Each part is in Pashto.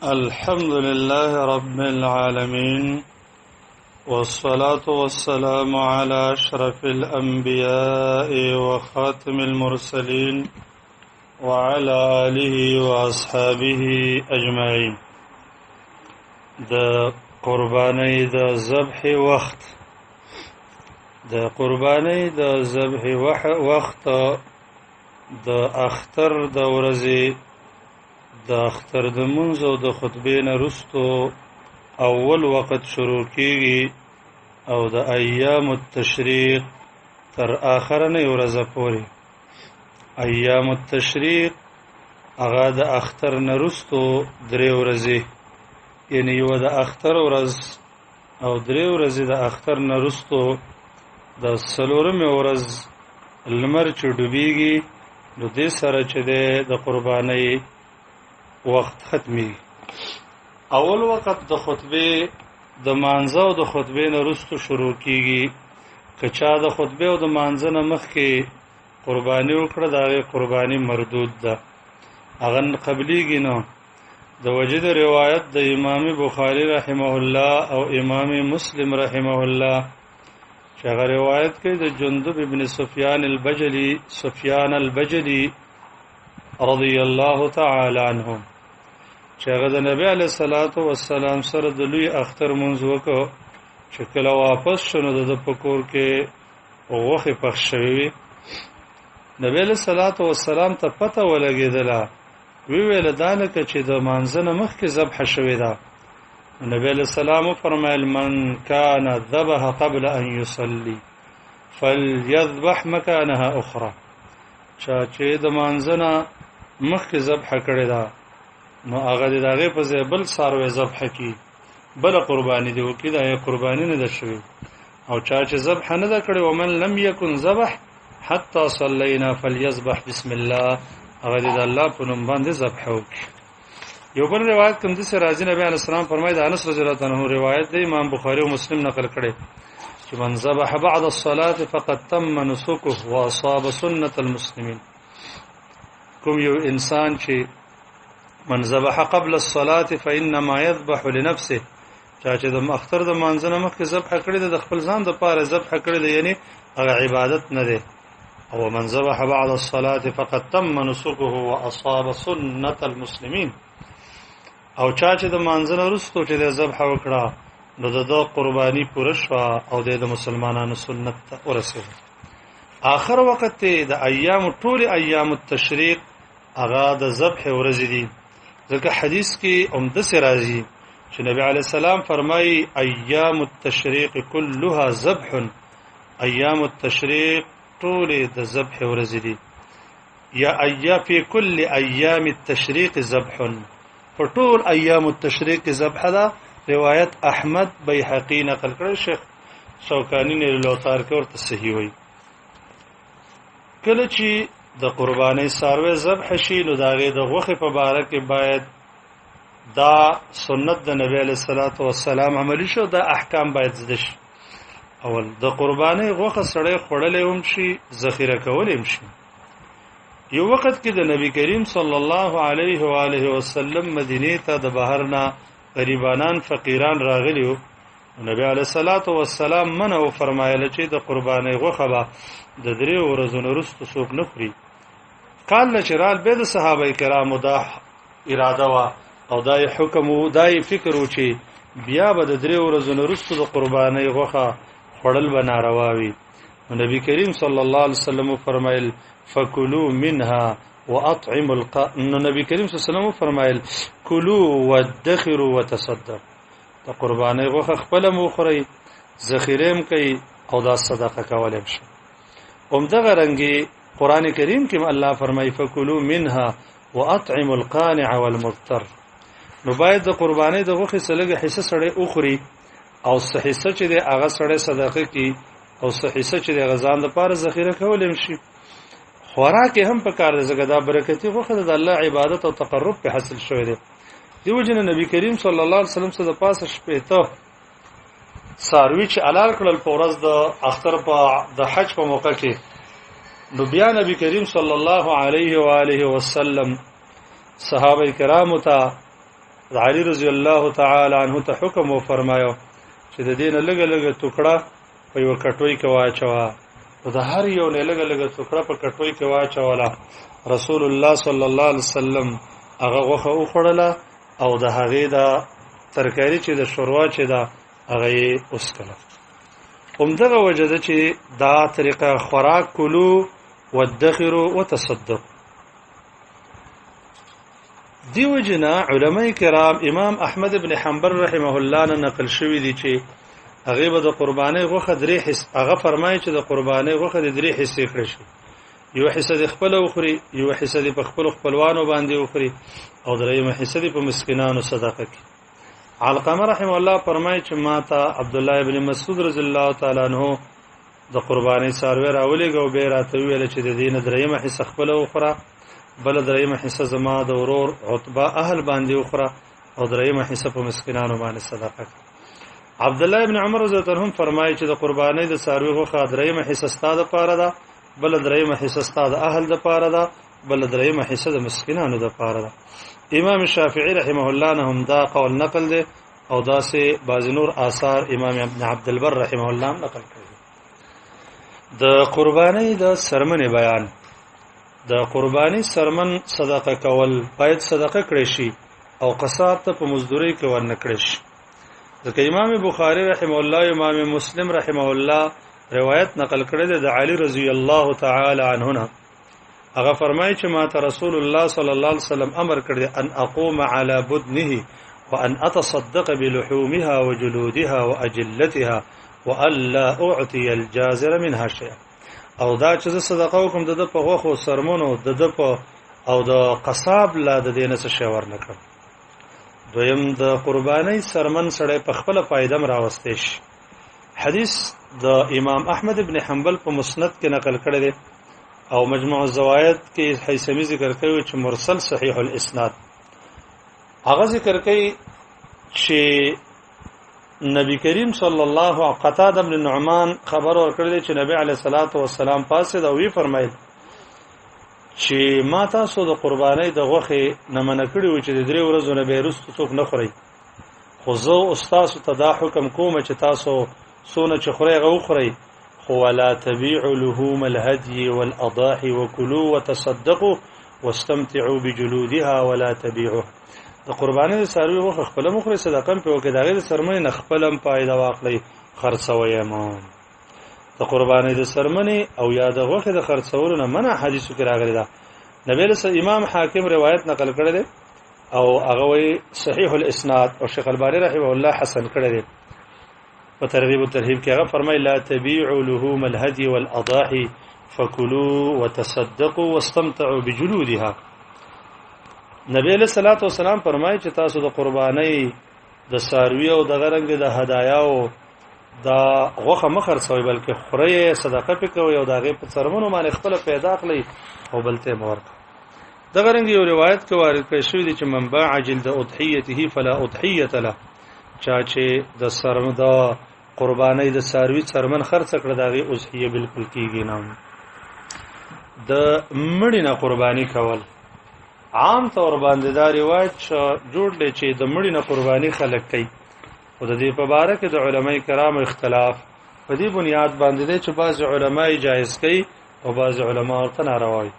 الحمد لله رب العالمين، والصلاة والسلام على أشرف الأنبياء وخاتم المرسلين وعلى آله وأصحابه أجمعين. د قربانۍ د ذبح وخت، د قربانۍ د ذبح وخت د اختر د ورځې د اختر د منځ او د خطبې نه وروسته اول وخت شروع کیږي او د ایام التشریق تر آخرنۍ ورځې پورې. ایام التشریق هغه د اختر نه وروسته درې ورځې، یعنی یو د اختر ورځ او درې ورځې د اختر نه وروسته د څلورمې ورځ لمر چې ډوبیږي، نو دې سره چې د قربانۍ وخت ختمي. اول وخت د خطبه د مانځه او د خطبه نه وروسته شروع کیږي. که چا د خطبه او د مانځه نه مخکې قرباني وکړه، د هغې قرباني مردود ده، هغه قبلیږي نه. د وجد روایت د امام بخاری رحمه الله او امام مسلم رحمه الله چې هغه روایت کوي د جندب ابن سفیان البجلی، سفیان البجلی رضی الله تعالی عنہ، چې هغه د نبی علیه الصلاۃ والسلام سره د لوی اختر منځ وکړ. چې کله واپس شنو د په کور کې غوښې پخ شوې وي. نبی علیه الصلاۃ والسلام ته پته ولګېدله، وی ویل دا لکه چې د مانځنه مخکې ذبح شوې ده. نبی علیه السلام فرمایل من کان ذبح قبل ان يصلي فليذبح مكانها اخرى. چا چې د مانځنه مخکې ذبح کړې ده، نو هغه د هغې په ځای بل څاروی ذبح کړي، بله قرباني دې وکړي، د هغې قرباني نه ده شوې. او چا چې ذبح نه ده کړې، ومن لم يكن ذبح حتى صلينا فليذبح بسم الله، هغه دې د الله په نوم باندې ذبح وکړي. یو بل روایت کوم داسې راځي، نبی علیه السلام فرمایي، د انس رضی الله عنه روایت دی، امام بخاري او مسلم نقل کړی، چې من ذبح بعد الصلاة فقد تم نسكه واصاب سنة المسلمين. کوم یو انسان چې من ذبح قبل الصلاة فإنما يذبح لنفسه، چا چې د اختر د مانځنه مخکې ذبح کړی ده، د خپل ځان د پاره ذبح کړی ده، یعنی هغه عبادت نه دی. او من ذبح بعد الصلاة فقد تم نسكه واصاب سنة المسلمين. او چا چې د مانځنه وروسته چې د ذبح وکړه، نو د ده قرباني پوره شوه او د مسلمانانو سنت ته ورسېده. آخر وخت ته د ایام، ټول ایام التشریق هغه د ذبح ورځې دي، ځکه حدیث کې همداسې راځي چې نبی علیه السلام فرمایي ایام التشریق كلها ذبح. ایام التشریق ټولې د ذبح ورځې دي، یا ایا فی کل ایام التشریق ذبح، په ټول ایام التشریق ذبح ده. روایت احمد بیهقي نقل کړی، شیخ شوکانی نه لوتار کې ورته صحیح وایي. کله چې د قربانۍ څاروی ذبح شي، نو د هغې د غوښې په باره کې باید دا سنت د نبی علیه الصلاة والسلام عملي شو، دا احکام باید زده شي. اول د قربانۍ غوښه سړی خوړلی هم شي، ذخیره کولی هم شي. یو وخت کې د نبی کریم صلی الله علیه و آله وسلم مدینه ته د بهر نه غریبانان فقیران راغلي وو. نبی علیه الصلاة والسلام منع وفرمایله چې د قربانۍ غوښه به د درېیو ورځو نه وروسته څوک نه خوري. کال نه چې رال، بیا د صحابه کرامو دا اراده وه او دا یې حکم و، دا یې فکر و چې بیا به د درېیو ورځو نه وروسته د قربانۍ غوښه خوړل به ناروا وي. نبی کریم صلی الله علیه وسلم وفرمایل فکلوا منها واطعموا الق، نو نبی کریم صلی الله علیه وسلم وفرمایل کلوا وادخروا وتصدق. د قربانۍ غوښه خپله هم وخورئ، ذخیره هم کوئ او دا صدقه کولی هم شئ. همدغه رنګې قرآن کریم کې الله فرمایي فکلوا منها واطعموا القانع والمضطر. نو باید د قربانۍ د غوښې څه لږه حصه سړی وخوري او څه حصه چې دی هغه سړی صدقه کړي او څه حصه چې دی هغه ځان دپاره ذخیره کولی هم شي. خوراک یې هم پکار دی، ځکه دا برکتي غوښه ده، د الله عبادت او تقرب په حاصل شوی دی. دې وجې نه نبی کریم صلی الله علیه وسلم څه د پاسه 60 څاروي چې حلال کړل په ورځ د اختر په د حج په موقع کې، نو بیا نبی کریم صلی الله علیه و آله وسلم صحابه کرامو ته علی رضی الله تعالی عنہ ته حکم وفرمایو چې د دین لګ لګ ټوکړه په یو کټوي کې واچوه. او د هر یو نه لګ لګ ټوکړه په کټوي کې واچوله. رسول الله صلی الله علیه وسلم هغه غوښه وخوړله او د هغې د ترکاری چې د شوروا چې دا هغه یې وڅکله. همدغه وجه ده چې دا طریقه خوراک کولو وادخروا وتصدق. دیو جنا علماء کرام امام احمد ابن حنبل رحمه الله نه نقل شوی دی چې هغه به د قربانۍ غوښه درې حص، هغه فرمایي چې د قربانۍ غوښه د درې حصې کړی شي، یو حصه د خپل وخوري، یو حصه د خپل خپلوانو باندې وخوري، او درېیمه حصه د په مسکینانو صدقه کړي. علقمه رحمه الله فرمایي چې ما ته عبد الله ابن مسعود رضی الله تعالی عنہ د قربانۍ څاروی راولېږه او بیا یې راته وویل چې د دې نه درېیمه حصه خپله وخوره، بله درېیمه حصه زما د ورور عتبه اهل باندې وخوره، او درېیمه حصه په مسکینانو باندې صدقه کړه. عبد الله ابن عمر رضی الله عنهم فرمایي چې د قربانۍ د څاروي غوښه درېیمه حصه ستا دپاره ده، بله درېیمه حصه ستا د اهل دپاره ده، بله درېیمه حصه د مسکینانو دپاره ده. امام شافعي رحمه الله نه هم دا قول نقل دی، او داسې بعضې نور آثار امام ابن عبدالبر رحمه الله هم نقل کړی. د قربانۍ د سرمنې بیان. د قرباني سرمن صدقه کول باید صدقه کړی شي او قصاب ته په مزدوري کې ورنه کړی شي. ځکه امام بخاري رحمه الله، امام مسلم رحمه الله روایت نقل کړی دی د علی رضی الله تعالی عنه نه، هغه فرمایي چې ما ته رسول الله صلی الله علیه وسلم امر کړی ان اقوم على بدنه وان اتصدق بلحومها وجلودها واجلتها والا اعطي الجازر منها شيئا. او دا چې زه صدقه وکم د ده په غوښو سرمنو د ده په او د قصاب لا د دې نه څه شی ورنه کړم. دویم، د قربانۍ سرمن سړی په خپله فایده هم راوستی شي. حدیث د امام احمد ابن حنبل په مسند کې نقل کړی دی، او مجموع الزواید کې هیثمي ذکر کوي چې مرسل صحیح الاسناد. هغه ذکر کوي چې نبی کریم صلی الله علیه قتاده بن نعمان خبر ورکړی دی چې نبی علیه الصلاۃ والسلام پاسې دا وی فرمایل چې ما تاسو د قربانۍ د غوښې نه منع کړي و چې د درې ورځو نه به وروسته څوک نه خورئ، خو زه استاسو ته دا حکم کوم چې تاسو څونه چې خورئ هغه وخورئ، خو ولا تبيعوا لحوم الهدي والأضاحي وكلوا وتصدقوا واستمتعوا بجلودها ولا تبيعوا. د قربانۍ د څاروي غوښه خپله مه خورئ، صدقه هم پرې وکړئ، د هغې د څرمنې نه خپله هم فایده واخلئ، خرڅوئ یې مه. د قربانۍ د څرمنې او یا د غوښې د خرڅولو نه منع حدیثو کې راغلې ده. نبی له امام حاکم روایت نقل کړی دی او هغه وایي صحیح الاسناد، او شیخ الباني رحمه الله حسن کړی دی په ترغیب او ترهیب کې. هغه فرمایي لا تبيعوا لحوم الهدي والأضاحي فكلوا وتصدقوا واستمتعوا بجلودها. نبی علیہ الصلوۃ والسلام فرمایي چې تاسو د قربانۍ د څاروي او د غرنګ د هدایاو دا غوښه مه خرڅوئ، بلکې خورئ یې، صدقه پرې کوئ او د هغې په څرمنو باندې خپله پیدا اخلئ او بل ته یې مه ورکوئ. دغه رنګ یو روایت کې وارد کړی شوی دی چې من باع جلد اضحیته فلا اضحیة له، چا چې د سرم د قربانۍ د څاروي څرمن خرڅ کړه د هغې اضحیه بالکل کیږي نه. د مړي نه قرباني کول عام طور باندې دا روایت جوړ دی چې د مړي نه قرباني خلک کوي، خو د دې په باره کې د علماء کرامو اختلاف په دې بنیاد باندې دی چې بعضې علما یې جایز کوي او بعضې علما ورته ناروا وایي.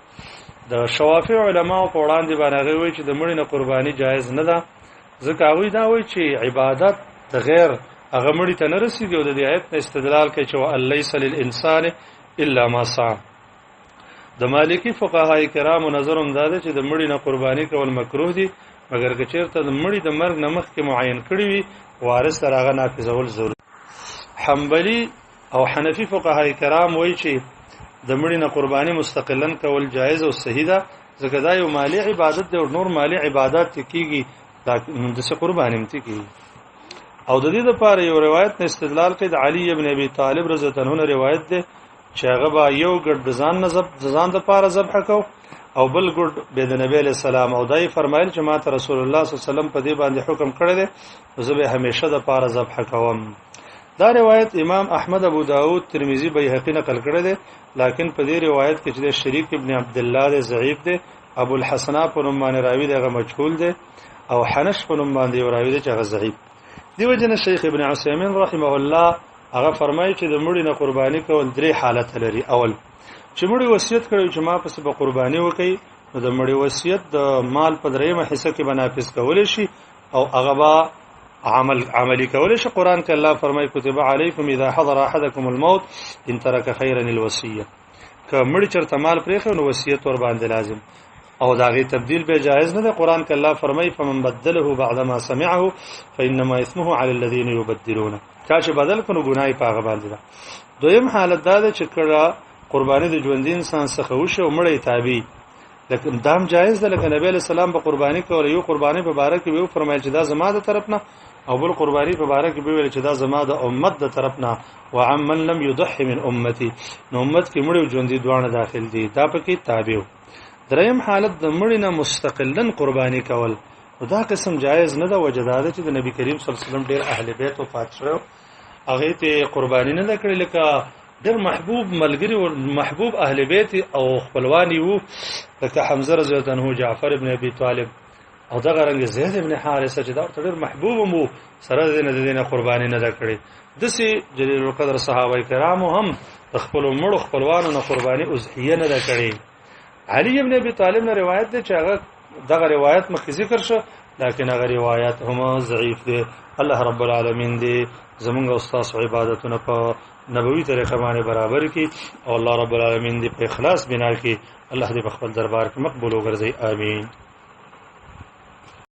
د شوافع علماو په وړاندې باندې هغوی وایي چې د مړي نه قرباني جایز نه ده، ځکه هغوی دا وایي چې عبادت د غیر هغه مړي ته نه رسېږي، او د دې آیت نه استدلال کوي چې وان لیس للانسان الا ما سعی. د مالکی فقهای کرامو نظر هم دا دی چې د مړي نه قرباني کول مکروه دي، مګر که چېرته د مړي د مرګ نه مخکې معین کړي وي وارث تر هغه نافذول ضروري. حنبلي او حنفي فقهای کرام وایي چې د مړي نه قرباني مستقلا کول جایز او صحیح ده، ځکه دا یو مالي عبادت دی او نور مالي عبادت ته کېږي، دا داسې قرباني هم ته کېږي. او د دې لپاره یو روایت نه استدلال کوي، د علي ابن ابي طالب رضی الله عنه روایت دی چې هغه به یو ګډ د ځان نه د ځان دپاره ذبح کو او بل ګډ به د نبی علیه السلام، او دا یې فرمایل چې ما ته رسول الله صلی الله علیه وسلم په دې باندې حکم کړی دی، زه به همیشه دپاره ذبح کوم. دا روایت امام احمد، ابو داود، ترمذي، بیهقي نقل کړی دی، لکن په دې روایت کې چې د شریک ابن عبد الله دی ضعیف دی، ابو الحسنا په نوم باندې راوی دی هغه مجهول دی، او حنش په نوم باندې یو راوی دی چې هغه ضعیف دی. وجنه شیخ ابن عثیمین رحمه الله هغه فرمایي چې د مړي نه قرباني کول درې حالت لري. اول، چې مړي وصیت کړی چې ما پسې به قرباني وکړي، نو د مړي وصیت د مال په دریمه حصہ کې به نافذ کول شي او هغه به عملی کول شي. قران کې الله فرمایي: كتب عليكم اذا حضر احدكم الموت ان ترك خيرا الوصيه. که مړي چرته مال پرېښی، نو وصیت ور باندې لازم او دا غي تبديل به جائز نه ده. قران کې الله فرمایي: فمن بدله بعد ما سمعه فانما اسمه على الذين يبدلون. چا چې بدل کړو، ګناي پاغه باندې ده. دویم حالت دا ده چې کړه قرباني د ژوند انسان څخه وشي او مړی تابع، لکه دام جایز ده. لکه نبی علیہ السلام په قرباني کول، یو قرباني په باره کې ویو فرمایل چې دا زما د طرف نه، او بل قرباني په باره کې ویل چې دا زما د امت د طرف نه، وعمن لم يضحي من امتي. نو امت کې مړ او ژوندۍ دواړه داخل دي، دا پکې تابع. دریم حالت د مړی نه مستقلا قرباني کول، دا قسم جایز نه ده. وجه دا ده چې د نبی کریم صلی الله علیه وسلم ډیر اهل بیت وفات شو، هغه ته قرباني نه کړې، لکه ډېر محبوب ملګری او محبوب اهل بیت او خپلوان وو، لکه حمزه رضی الله عنه، جعفر ابن ابي طالب او دغه رنګ زید ابن حارثه چې دا ډېر محبوب مو، سره دې نه دې قرباني نه کړې. دسي جلیل القدر صحابه کرامو هم د خپل مړو خپلوانو نه قرباني اضحیه نه کړې. علي ابن ابي طالب نه روایت دی چې هغه دغه روایت مخکې ذکر شو، لكن هغه روایت هم ضعیف دی. الله رب العالمین دی زمونږ او تاسو عبادتونه په نبوي طریقه باندې برابر کړي او الله رب العالمین دې په اخلاص بنا کړي. الله دې په خپل دربار کې مقبول وګرځي. امين.